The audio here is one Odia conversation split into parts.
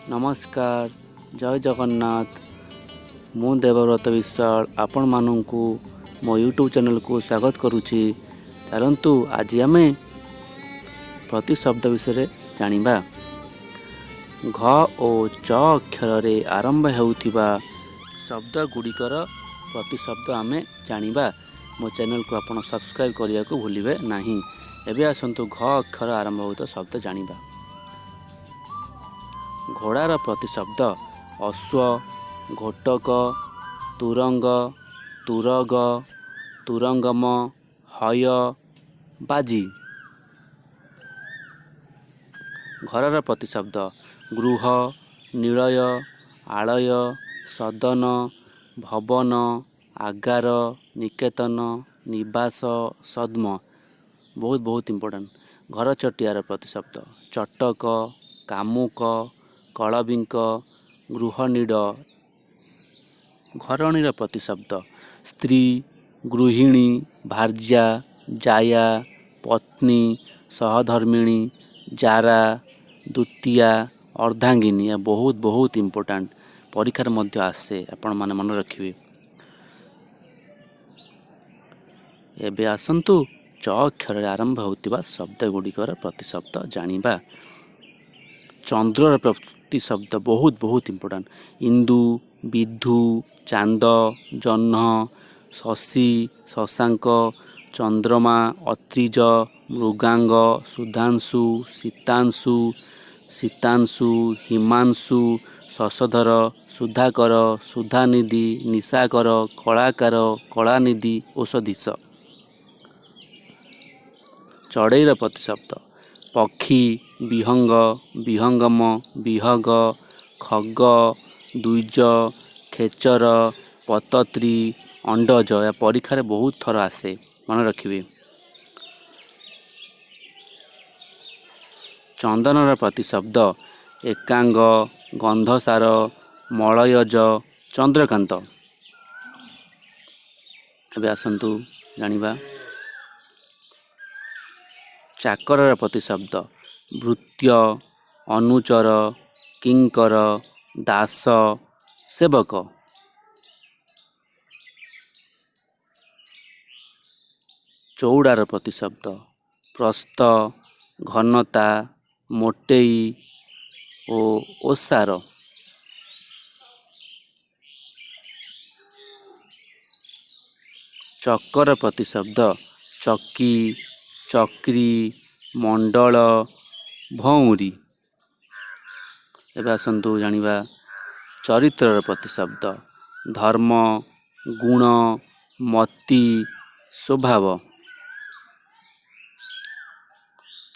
ନମସ୍କାର, ଜୟ ଜଗନ୍ନାଥ। ମୁଁ ଦେବବ୍ରତ ବିଶ୍ୱାଳ ଆପଣମାନଙ୍କୁ ମୋ ୟୁଟ୍ୟୁବ୍ ଚ୍ୟାନେଲକୁ ସ୍ୱାଗତ କରୁଛି। ଚାଲନ୍ତୁ ଆଜି ଆମେ ପ୍ରତିଶବ୍ଦ ବିଷୟରେ ଜାଣିବା। ଘ ଓ ଚ ଅକ୍ଷରରେ ଆରମ୍ଭ ହେଉଥିବା ଶବ୍ଦ ଗୁଡ଼ିକର ପ୍ରତିଶବ୍ଦ ଆମେ ଜାଣିବା। ମୋ ଚ୍ୟାନେଲକୁ ଆପଣ ସବସ୍କ୍ରାଇବ୍ କରିବାକୁ ଭୁଲିବେ ନାହିଁ। ଏବେ ଆସନ୍ତୁ ଘ ଅକ୍ଷର ଆରମ୍ଭ ହେଉଥିବା ଶବ୍ଦ ଜାଣିବା। ଘୋଡ଼ାର ପ୍ରତିଶବ୍ଦ ଅଶ୍ୱ, ଘୋଟକ, ତୁରଙ୍ଗ, ତୁରଗ, ତୁରଙ୍ଗମ, ହୟ, ବାଜି। ଘରର ପ୍ରତିଶବ୍ଦ ଗୃହ, ନିଳୟ, ଆଳୟ, ସଦନ, ଭବନ, ଆଗାର, ନିକେତନ, ନିବାସ, ସଦ୍ମ। ବହୁତ ବହୁତ ଇମ୍ପୋର୍ଟାଣ୍ଟ। ଘର ଚଟିଆର ପ୍ରତିଶବ୍ଦ ଚଟକ, କାମୁକ, କଳବିଙ୍କ, ଗୃହନୀଡ଼। ଘରଣୀର ପ୍ରତିଶବ୍ଦ ସ୍ତ୍ରୀ, ଗୃହିଣୀ, ଭାର୍ଯ୍ୟା, ଜାୟା, ପତ୍ନୀ, ସହଧର୍ମିଣୀ, ଜାରା, ଦ୍ୱିତୀୟା, ଅର୍ଦ୍ଧାଙ୍ଗିନୀ। ଏହା ବହୁତ ବହୁତ ଇମ୍ପୋର୍ଟାଣ୍ଟ, ପରୀକ୍ଷାରେ ମଧ୍ୟ ଆସେ, ଆପଣମାନେ ମନେ ରଖିବେ। ଏବେ ଆସନ୍ତୁ ଚ ଅକ୍ଷରରେ ଆରମ୍ଭ ହେଉଥିବା ଶବ୍ଦ ଗୁଡ଼ିକର ପ୍ରତିଶବ୍ଦ ଜାଣିବା। ଚନ୍ଦ୍ରର ପ୍ରତିଶବ୍ଦ ବହୁତ ବହୁତ ଇମ୍ପୋର୍ଟାଣ୍ଟ। ଇନ୍ଦୁ, ବିଧୁ, ଚାନ୍ଦ, ଜହ୍ନ, ଶଶୀ, ଶଶାଙ୍କ, ଚନ୍ଦ୍ରମା, ଅତ୍ରିଜ, ମୃଗାଙ୍ଗ, ସୁଧାଂଶୁ, ସୀତାଂଶୁ, ସୀତାଂଶୁ, ହିମାଂଶୁ, ଶଶଧର, ସୁଧାକର, ସୁଧାନିଧି, ନିଶାକର, କଳାକାର, କଳାନିଧି, ଔଷଧୀଶ। ଚଢ଼େଇର ପ୍ରତିଶବ୍ଦ ପକ୍ଷୀ, ବିହଙ୍ଗ, ବିହଙ୍ଗମ, ବିହଗ, ଖଗ, ଦ୍ୱିଜ, ଖେଚର, ପତତ୍ରୀ, ଅଣ୍ଡଜ। ଏହା ପରୀକ୍ଷାରେ ବହୁତ ଥର ଆସେ, ମନେ ରଖିବେ। ଚନ୍ଦନର ପ୍ରତିଶବ୍ଦ ଏକାଙ୍ଗ, ଗନ୍ଧସାର, ମଳୟଜ, ଚନ୍ଦ୍ରକାନ୍ତ। ଏବେ ଆସନ୍ତୁ ଜାଣିବା ଚାକରର ପ୍ରତିଶବ୍ଦ ଭୃତ୍ୟ, ଅନୁଚର, କିଙ୍କର, ଦାସ, ସେବକ। ଚଉଡ଼ାର ପ୍ରତିଶବ୍ଦ ପ୍ରସ୍ତ, ଘନତା, ମୋଟେଇ ଓ ଓସାର। ଚକର ପ୍ରତିଶବ୍ଦ ଚକି, ଚକ୍ରୀ, ମଣ୍ଡଳ, ଭଉଁରୀ। ଏବେ ଆସନ୍ତୁ ଜାଣିବା ଚରିତ୍ରର ପ୍ରତିଶବ୍ଦ ଧର୍ମ, ଗୁଣ, ମତି, ସ୍ୱଭାବ।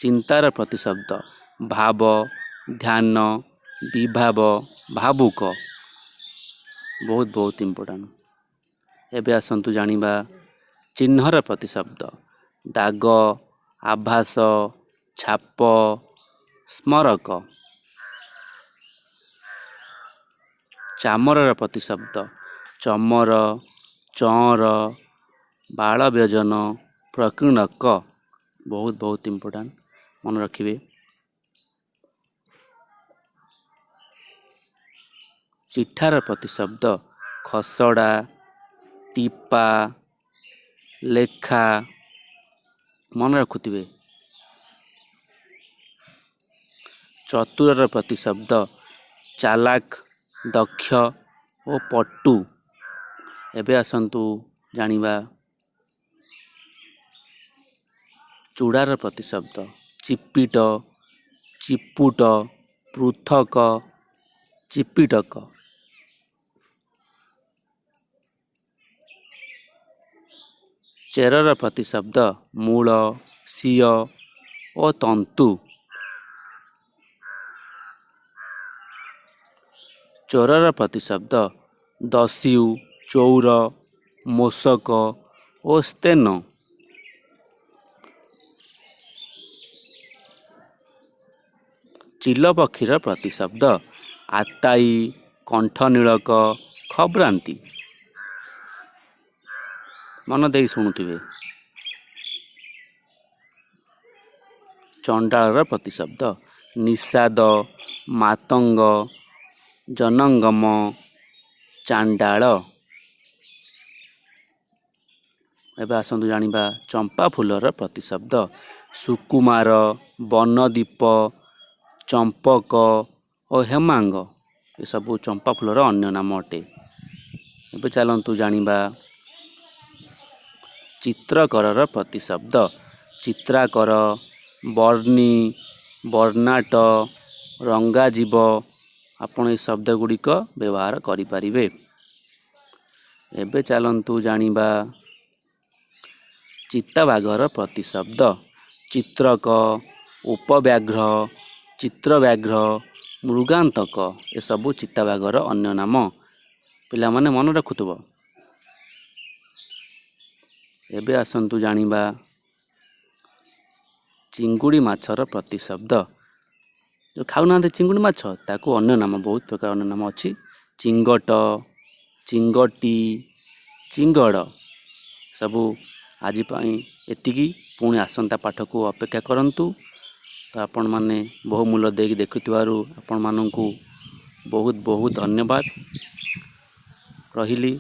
ଚିନ୍ତାର ପ୍ରତିଶବ୍ଦ ଭାବ, ଧ୍ୟାନ, ବିଭାବ, ଭାବୁକ। ବହୁତ ବହୁତ ଇମ୍ପୋର୍ଟାଣ୍ଟ। ଏବେ ଆସନ୍ତୁ ଜାଣିବା ଚିହ୍ନର ପ୍ରତିଶବ୍ଦ ଦାଗ, ଆଭାସ, ଛାପ, ସ୍ମରକ। ଚାମରର ପ୍ରତିଶବ୍ଦ ଚମର, ଚଅଁର, ବାଳବ୍ୟଜନ, ପ୍ରକୀର୍ଣ୍ଣକ। ବହୁତ ବହୁତ ଇମ୍ପୋର୍ଟାଣ୍ଟ, ମନେ ରଖିବେ। ଚିଠାର ପ୍ରତିଶବ୍ଦ ଖସଡ଼ା, ଟିପା, ଲେଖା, ମନେ ରଖୁଥିବେ। ଚତୁରର ପ୍ରତିଶବ୍ଦ ଚାଲାକ, ଦକ୍ଷ ଓ ପଟୁ। ଏବେ ଆସନ୍ତୁ ଜାଣିବା ଚୂଡ଼ାର ପ୍ରତିଶବ୍ଦ ଚିପିଟ, ଚିପୁଟ, ପୃଥକ, ଚିପିଟକ। ଚେରର ପ୍ରତିଶବ୍ଦ ମୂଳ, ସିଅ ଓ ତନ୍ତୁ। ଚୋରର ପ୍ରତିଶବ୍ଦ ଦସ୍ୟୁ, ଚୌର, ମୋଷକ ଓ ସ୍ତେନ। ଚିଲ ପକ୍ଷୀର ପ୍ରତିଶବ୍ଦ ଆତାଇ, କଣ୍ଠନୀଳକ, ଖବ୍ରାନ୍ତି। ମନ ଦେଇ ଶୁଣୁଥିବେ। ଚଣ୍ଡାଳର ପ୍ରତିଶବ୍ଦ ନିଷାଦ, ମାତଙ୍ଗ, ଜନଙ୍ଗମ, ଚାଣ୍ଡାଳ। ଏବେ ଆସନ୍ତୁ ଜାଣିବା ଚମ୍ପା ଫୁଲର ପ୍ରତିଶବ୍ଦ। ସୁକୁମାର, ବନଦୀପ, ଚମ୍ପକ ଓ ହେମାଙ୍ଗ ଏସବୁ ଚମ୍ପା ଫୁଲର ଅନ୍ୟ ନାମ ଅଟେ। ଏବେ ଚାଲନ୍ତୁ ଜାଣିବା ଚିତ୍ରକରର ପ୍ରତିଶବ୍ଦ। ଚିତ୍ରାକର, ବର୍ଣ୍ଣି, ବର୍ଣ୍ଣାଟ, ରଙ୍ଗାଜୀବ। ଆପଣ ଏହି ଶବ୍ଦ ଗୁଡ଼ିକ ବ୍ୟବହାର କରିପାରିବେ। ଏବେ ଚାଲନ୍ତୁ ଜାଣିବା ଚିତାବାଘର ପ୍ରତିଶବ୍ଦ। ଚିତ୍ରକ, ଉପବ୍ୟାଘ୍ର, ଚିତ୍ରବ୍ୟାଘ୍ର, ମୃଗାନ୍ତକ ଏସବୁ ଚିତାବାଘର ଅନ୍ୟ ନାମ। ପିଲାମାନେ ମନେ ରଖୁଥିବ। ଏବେ ଆସନ୍ତୁ ଜାଣିବା ଚିଙ୍ଗୁଡ଼ି ମାଛର ପ୍ରତିଶବ୍ଦ। ଯେଉଁ ଖାଉନାହାନ୍ତି ଚିଙ୍ଗୁଡ଼ି ମାଛ, ତାକୁ ଅନ୍ୟ ନାମ, ବହୁତ ପ୍ରକାର ଅନ୍ୟ ନାମ ଅଛି। ଚିଙ୍ଗଟ, ଚିଙ୍ଗଟି, ଚିଙ୍ଗଡ଼ ସବୁ। ଆଜି ପାଇଁ ଏତିକି। ପୁଣି ଆସନ୍ତା ପାଠକୁ ଅପେକ୍ଷା କରନ୍ତୁ। ତ ଆପଣମାନେ ବହୁ ମୂଲ୍ୟ ଦେଇକି ଦେଖୁଥିବାରୁ ଆପଣମାନଙ୍କୁ ବହୁତ ବହୁତ ଧନ୍ୟବାଦ। ରହିଲି।